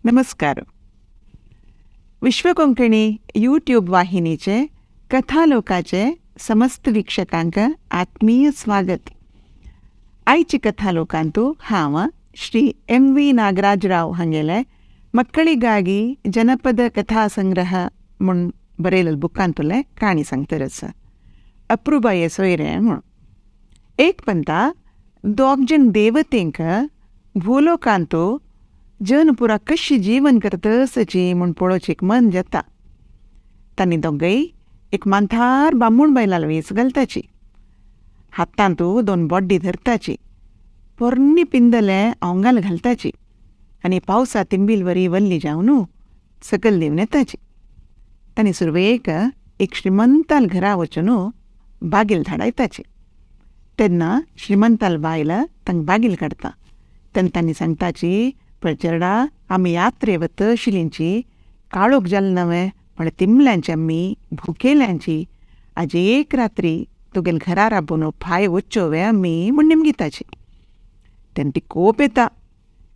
नमस्कार. विश्वकोंकणी यूट्यूब वाहिनीचे कथालोकाचे समस्त वीक्षकांक आत्मीय स्वागत. आयची कथालोकांतु हांव ಶ್ರೀ ಎಂ ವಿ ನಾಗರಾಜ್ ರಾವ್ हांगेले ಮಕ್ಕಳಿಗಾಗಿ ಜನಪದ ಕಥಾ ಸಂಗ್ರಹ म्हूण बरयलें बुकांतुलें काणी सांगतरच अप्रुबाये सोयरे म्हूण. एक पंता दोग जण देवतेंक भूलोकांतु जन पुरा कशी जीवन करतसची म्हूण पळोवचें एक मन जाता. तांणी दोगय एक मांथार बामूण बायलाल वेस घालताची, हातांतू दोन बॉड्डी धरताची, पोरणी पिंदले आंगाल घालताची आनी पावसा तिंबील वरी वल्ली जावन सकयल देवन येताची. तांणी सुरवेक एक श्रीमंताल घरा वचून बागील धाडायताची. तेन्ना श्रीमंताल बायल तांकां बागील काडटा. तेन्ना तांणी सांगताची, पळय चेरडा, आमी यात्रे वता आशिल्लींची, काळोख जालो नवें म्हळ्यार तिमल्यांची आमी भुकेल्यांची, आज एक रात्री तुगेले घरा राबून फाय वच्चो वे आमी म्हूण निमगिताची. तेन्ना ती कोप येता,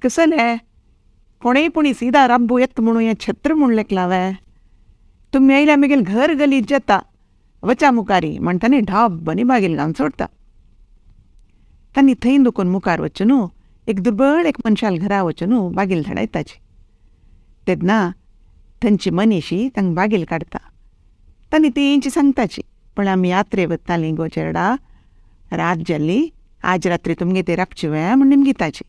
कसलें कोणेय पुणी सिदा राब्बू येता म्हणून हें छत्र म्हूण लेखलां तुमी आयल्यार म्हगेलें घर गलीज जाता, वचा मुखारी म्हणटा न्ही ढाब आनी बागील घालून सोडटा. तांणी थंय दुकून मुखार वचून एक दुर्बळ एक मनशाल घरा वचून बागील धाडायताची. तेन्ना थंयची मनीशी तांकां बागील काडटा. तांणी तेंची सांगताची, पण आमी यात्रे वतालीं गो चेरडा, रात जाल्ली, आज रात्री तुमगे ते राबची वे म्हूण निमगिताची.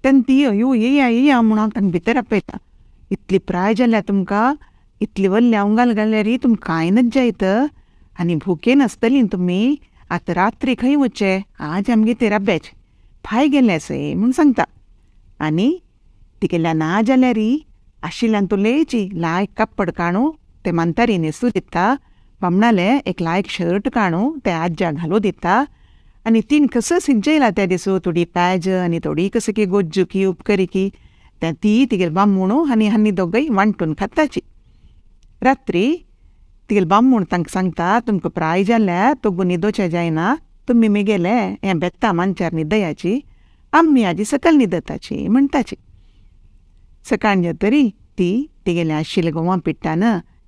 तेन्ना ती अयो येया येया म्हूण हांव तांकां भितर आपयता, इतली प्राय जाल्या तुमकां, इतली व्हडली आंगाल घाल्यार तुमकां कांय नज जायत आनी भुकेन आसतली तुमी, आतां रात्री खंय वचचें, आज आमगे ते राब्याचे फाय गेले आसय म्हूण सांगता. आनी तिगेल्या ना जाल्यार आशिल्ल्यान तुलेची लायक कापड काणू ते मांतारी न्हेसूं दिता, बामणाले एक लायक शर्ट काणू ते आज्या घालूं दिता. आनी तीन कसो सिंचयला त्या दिसू थोडी प्याज आनी थोडी कसं की गोज्जू की उपकरी की त्या ती तिगेले बामूण आनी हानी दोगय वांटून खाताची. रात्री तिगेले बामूण तांकां सांगता, तुमकां प्राय जाल्यार तोगू न्हिदोवचें जायना, तुमी मेगेले हें बेत्ता मांचार न्हिदयाची, आमी आजी सकयल न्हिदताची म्हणटाची. सकाळ जातरी ती तिगेले आशिल्ले गोवा पिट्टान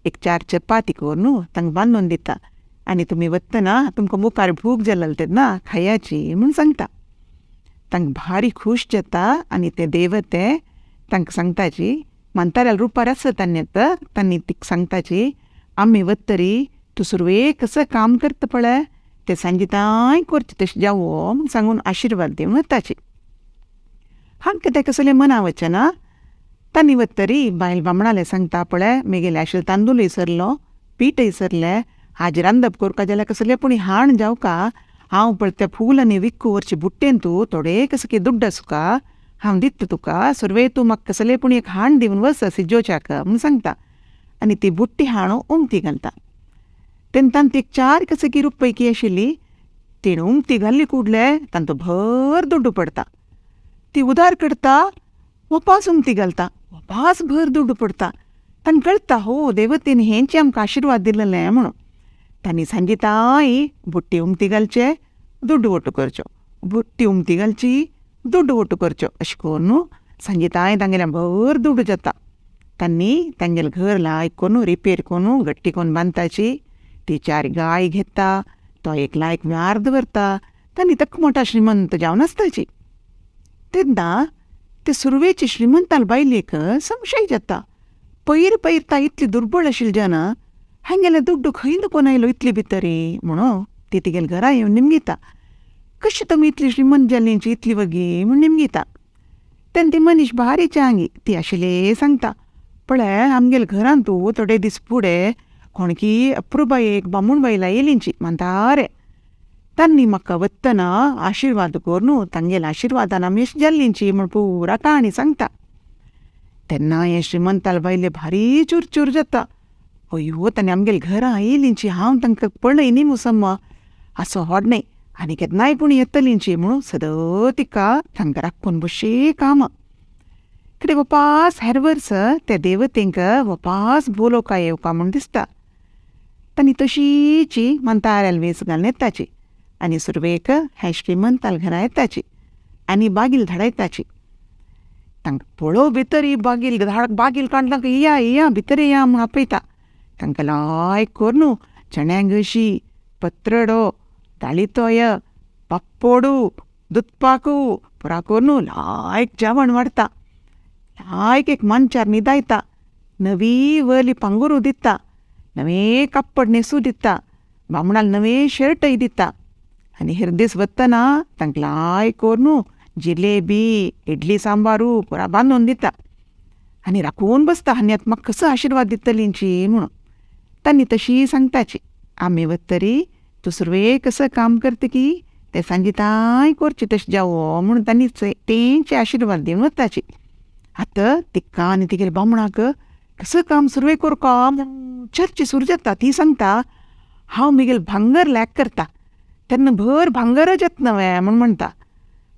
एक चार चपाती करून तांकां बांदून दिता आनी तुमी वतना तुमकां मुखार भूक जाल्ली तेन्ना खायाची म्हूण सांगता. तांकां भारी खूश जाता आनी ते देवते तांकां सांगताची, म्हाताऱ्या रुपार आसा तांणी आतां तांणी तिका सांगताची, आमी वतरी तूं सुरवेक कसं काम करता पळय ते सांजेताय करचें तशें जावो म्हूण सांगून आशिर्वाद दिवन वताची. हांकां तें कसलें मना वचना. तांणी वतरी बायल बामणाले सांगता, पळय मेगेले आशिल्ले तांदूळ सरलो, पीठय सरलें, हाजी रांदप करपा जाल्यार कसलें पूण हाण जावका, हांव पळय त्या फूल आनी विक्कू व्हरचे बुट्टेन तूं थोडे कसं की दुड्ड आसुका हांव दिता तुका, सुरवे तूं म्हाका कसलें पूण एक हाण दिवन वच सिजोच्याक म्हूण सांगता. आनी ती बुट्टी हाणू उमती घालता. तेन्ना तांतू एक चार कसं की रुपये की आशिल्ली तिणें उमती घाल्ली कुडले तांतू भर दुड्डू पडटा. ती उदार करता, वपास उमती घालता, वपास भर दुड्डू पडटा. तांकां कळटा हो देवतेन हेंचे आमकां आशिर्वाद दिलेलें म्हणून. तांणी सांजेताय बुट्टी उमती घालचे, दुड्डू ओटू करच्यो, बुट्टी उमती घालची, दुड्डू ओटू करच्यो, अशें करून सांजेताय तांगेल्या भर दुड्डू जाता. तांणी तांगेलें घर लायक करून रिपेर करून गट्टी करून बांदताची. ती चार गाय घेता, तो एक लायक व्यार दवरता. तांणी तक मोठा श्रीमंत जावन आसताची. तेन्ना ते सुरवेची श्रीमंताल बायलेक संशय जाता, पयर पयर ता इतली दुर्बळ आशिल्ली जना हांगेले दुड्डू खंय दुकोन आयलो इतली भितरी म्हणून ती तिगेले घरा येवन निमगिता, कशी तुमी इतली श्रीमंत जालींची इतली वगी म्हूण निमगिता. तेन्ना ती मनीश भारी चांगी ती आशिल्ली सांगता, पळय आमगेले घरांत तूं थोडे दीस फुडें कोणकी अप्रुबाय एक बामूण बायला येयलींची म्हातारे, तांणी म्हाका वतना आशिर्वाद करून तांगेल्या आशिर्वादान आमी अशी जाल्लींची म्हूण पुरा काणी सांगता. तेन्ना हें श्रीमंताल बायले भारी चुरचूर जाता, अयो तांणी आमगेले घरां येयलींची, हांव तांकां पळय न्ही मुसम्मा असो होड न्हय आनी केन्नाय पूण येतलींची म्हणून सदां तिका तांकां राखून बशी कामां. कितें वपास हेर वर्स त्या देवतेंक वपास बोलोवका येवका म्हूण दिसता. तांणी तशीची म्हाताऱ्याल वेस घालून येताची आनी सुरवेक हे श्रीमंताल घरा येताची आनी बागील धाडायताची. तांकां पळोव भितर ही बागील बागील काडून तांकां येया येया भितर येया म्हूण आपयता. तांकां लायक करून चण्या घशी, पत्रडो, दाळीतोय, पाप्पोडू, दुदपाकू पुरा करून लायक जेवण वाडटा. लायक एक मांचार न्हिदायता, नवी वयली पांगुरू दिता, नवे कापड न्हेसूं दिता, बामणाक नवे शर्टय दिता. आनी हेर दीस वतना तांकां लायक करून जिलेबी, इडली सांबारू पुरा बांदून दिता. आनी राखून बसता आनी आतां म्हाका कसो आशिर्वाद दितलींची म्हणून. तांणी तशी सांगताची, आमी वतरी तूं सुरवेक कसो काम करता की ते सांजेताय करचें तशें जावो म्हणून तांणी तेंचे आशिर्वाद दिवन वताची. आतां तिका आनी तिगेल्या बामणाक कसो काम सुरवेक करका म्हूण चर्चा सुरू जाता. ती सांगता, हांव म्हगेलें भांगर लॅक करता तेन्ना भर भांगरच येता नवें म्हूण म्हणटा.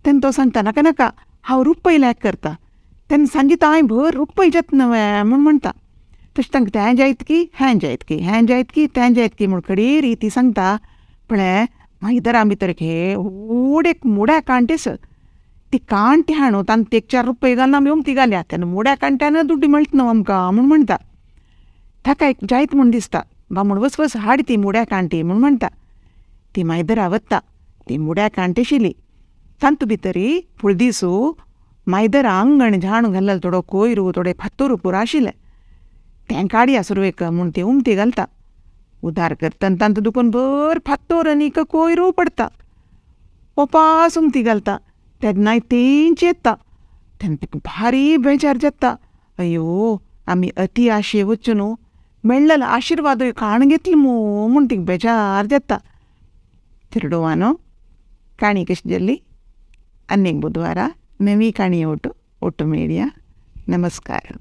तेन्ना तो सांगता, नाका नाका, हांव रुपय लॅक करता तेन्ना सांजेताय भर रुपय येता नवें म्हूण म्हणटा. तशें तांकां तें जायत की हें जायत की हें जायत की तें जायत की म्हूण खडीर ती सांगता. पळय मागीर भितर हे व्हड एक मुड्या कांटेस ती कांटे हाडून तांकां एक 4 रुपये घालून आमी उमथी घाल्या तेन्ना मुड्या कांट्यान दुड्डी मेळटा न्हू आमकां म्हूण म्हणटा. ताका एक जायत म्हूण दिसता, बामण वच वच हाड ती मुड्या कांटी म्हूण म्हणटा. ती मायदरा वता, ती मुड्या कांटे शिली तांतू भितरी फुळदीसू मायदरा आंगण झाडू घाललें, थोडो कोयरू थोडे फातोरू पुरो आशिल्लें तें काडया सुरवेक म्हूण ती उमथी घालता. उदार करतना तांतू दुकून भर फातोर आनी कोयरू पडटा. ओपास उमथी घालता तेन्नाय तेंच येता. तेन्ना ताका भारी बेजार जाता, अयो आमी अती आशे वचून न्हू मेळ्ळलो आशिर्वादूय काण घेतलो मू म्हूण तिका बेजार जाता. थिरडुवानो काणी कशी जाली? आनीक बुधवारा नवी काणी ओटू ओटू मेळया. नमस्कार.